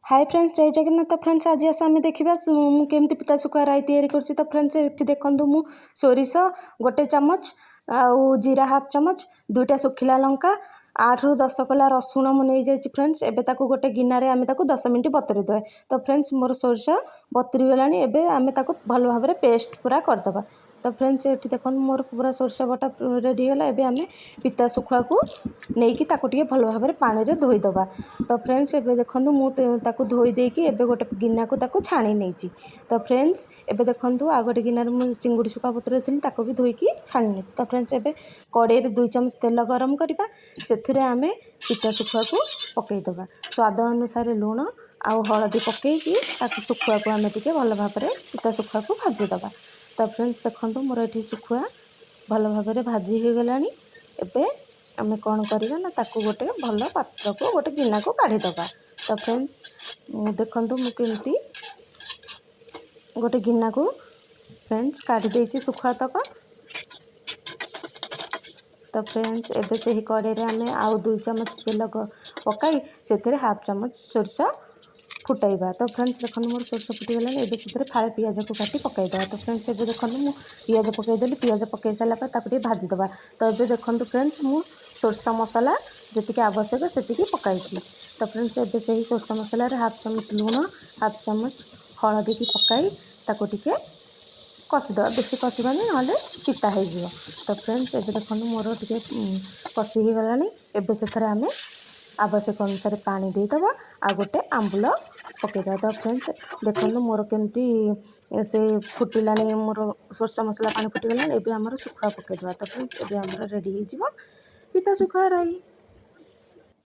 ହାଏ friends, ଜୟ Jagannath. Friends, ଆଜି ଆସ ଆମେ ଦେଖିବା ମୁଁ କେମିତି ପିତା ଶୁଖୁଆ ରାଇ ତିଆରି କରୁଛି। ତ ଫ୍ରେଣ୍ଡସ୍, ଏଠି ଦେଖନ୍ତୁ, ମୁଁ ସୋରିଷ 1 ଚାମଚ ଆଉ ଜିରା ହାଫ୍ ଚାମଚ, 2ଟା ଶୁଖିଲା ଲଙ୍କା, 8ରୁ 10 କୋଲା ରସୁଣ ମୁଁ ନେଇଯାଇଛି। ଫ୍ରେଣ୍ଡସ୍, ଏବେ ତାକୁ ଗୋଟେ ଗିନାରେ ଆମେ ତାକୁ 10 ମିନିଟ୍ ବତୁରେଇ ଦେବା। ତ ଫ୍ରେଣ୍ଡସ୍, ମୋର ସୋରିଷ ବତୁରି ଗଲାଣି। ଏବେ ଆମେ ତାକୁ ଭଲ ଭାବରେ ପେଷ୍ଟ ପୁରା କରିଦେବା। ତ ଫ୍ରେଣ୍ଡସ୍, ଏଠି ଦେଖନ୍ତୁ, ମୋର ପୁରା ସୋରିଷ ବଟା ରେଡ଼ି ହେଇଗଲା। ଏବେ ଆମେ ପିତା ଶୁଖୁଆକୁ ନେଇକି ତାକୁ ଟିକେ ଭଲ ଭାବରେ ପାଣିରେ ଧୋଇଦେବା। ତ ଫ୍ରେଣ୍ଡସ୍, ଏବେ ଦେଖନ୍ତୁ, ମୁଁ ତାକୁ ଧୋଇ ଦେଇକି ଏବେ ଗୋଟେ ଗିନାକୁ ତାକୁ ଛାଣି ନେଇଛି। ତ ଫ୍ରେଣ୍ଡସ୍, ଏବେ ଦେଖନ୍ତୁ, ଆଉ ଗୋଟେ ଗିନାରେ ମୁଁ ଚିଙ୍ଗୁଡ଼ି ଶୁଖୁଆ ବତୁରେଇଥିଲି, ତାକୁ ବି ଧୋଇକି ଛାଣି ନେଇଛି। ତ ଫ୍ରେଣ୍ଡସ୍, ଏବେ କଡ଼େଇରେ 2 ଚାମଚ ତେଲ ଗରମ କରିବା। ସେଥିରେ ଆମେ ପିତା ଶୁଖୁଆକୁ ପକାଇଦେବା। ସ୍ୱାଦ ଅନୁସାରେ ଲୁଣ ଆଉ ହଳଦୀ ପକାଇକି ତାକୁ ଶୁଖୁଆକୁ ଆମେ ଟିକେ ଭଲ ଭାବରେ ପିତା ଶୁଖୁଆକୁ ଭାଜିଦେବା। ତ ଫ୍ରେଣ୍ଡସ୍, ଦେଖନ୍ତୁ, ମୋର ଏଠି ଶୁଖୁଆ ଭଲ ଭାବରେ ଭାଜି ହୋଇଗଲାଣି। ଏବେ ଆମେ କ'ଣ କରିବା ନା ତାକୁ ଗୋଟେ ଭଲ ପାତ୍ରକୁ, ଗୋଟେ ଗିନାକୁ କାଢ଼ିଦେବା। ତ ଫ୍ରେଣ୍ଡସ୍, ଦେଖନ୍ତୁ, ମୁଁ କେମିତି ଗୋଟେ ଗିନାକୁ ଫ୍ରେଣ୍ଡସ୍ କାଢ଼ି ଦେଇଛି ଶୁଖୁଆ ତକ। ତ ଫ୍ରେଣ୍ଡସ୍, ଏବେ ସେହି କଡ଼େଇରେ ଆମେ ଆଉ 2 ଚାମଚ ତେଲ ପକାଇ ସେଥିରେ ହାଫ୍ ଚାମଚ ସୋରିଷ ଫୁଟାଇବା। ତ ଫ୍ରେଣ୍ଡସ୍, ଦେଖନ୍ତୁ, ମୋର ସୋରିଷ ଫୁଟିଗଲାଣି। ଏବେ ସେଥିରେ ଫାଳେ ପିଆଜକୁ କାଟି ପକାଇଦେବା। ତ ଫ୍ରେଣ୍ଡସ୍, ଏବେ ଦେଖନ୍ତୁ, ମୁଁ ପିଆଜ ପକାଇଦେଲି। ପିଆଜ ପକାଇ ସାରିଲା ପରେ ତାକୁ ଟିକେ ଭାଜିଦେବା। ତ ଏବେ ଦେଖନ୍ତୁ ଫ୍ରେଣ୍ଡସ୍, ମୁଁ ସୋରିଷ ମସଲା ଯେତିକି ଆବଶ୍ୟକ ସେତିକି ପକାଇଛି। ତ ଫ୍ରେଣ୍ଡସ୍, ଏବେ ସେହି ସୋରିଷ ମସଲାରେ ହାଫ୍ ଚାମଚ ଲୁଣ, ହାଫ୍ ଚାମଚ ହଳଦୀକି ପକାଇ ତାକୁ ଟିକେ କଷିଦେବା। ବେଶୀ କଷିବାନି, ନହେଲେ ପିତା ହେଇଯିବ। ତ ଫ୍ରେଣ୍ଡସ୍, ଏବେ ଦେଖନ୍ତୁ, ମୋର ଟିକେ କଷି ହେଇଗଲାଣି। ଏବେ ସେଥିରେ ଆମେ ଆବଶ୍ୟକ ଅନୁସାରେ ପାଣି ଦେଇଦେବା ଆଉ ଗୋଟେ ଆମ୍ବୁଲ ପକାଇଦେବା। ତ ଫ୍ରେଣ୍ଡସ୍, ଦେଖନ୍ତୁ, ମୋର କେମିତି ସେ ଫୁଟିଲାଣି। ମୋର ସୋରିଷ ମସଲା ପାଣି ଫୁଟିଗଲାଣି। ଏବେ ଆମର ଶୁଖୁଆ ପକାଇଦେବା। ତ ଫ୍ରେଣ୍ଡସ୍, ଏବେ ଆମର ରେଡ଼ି ହେଇଯିବ ପିତା ଶୁଖୁଆ ରାଇ।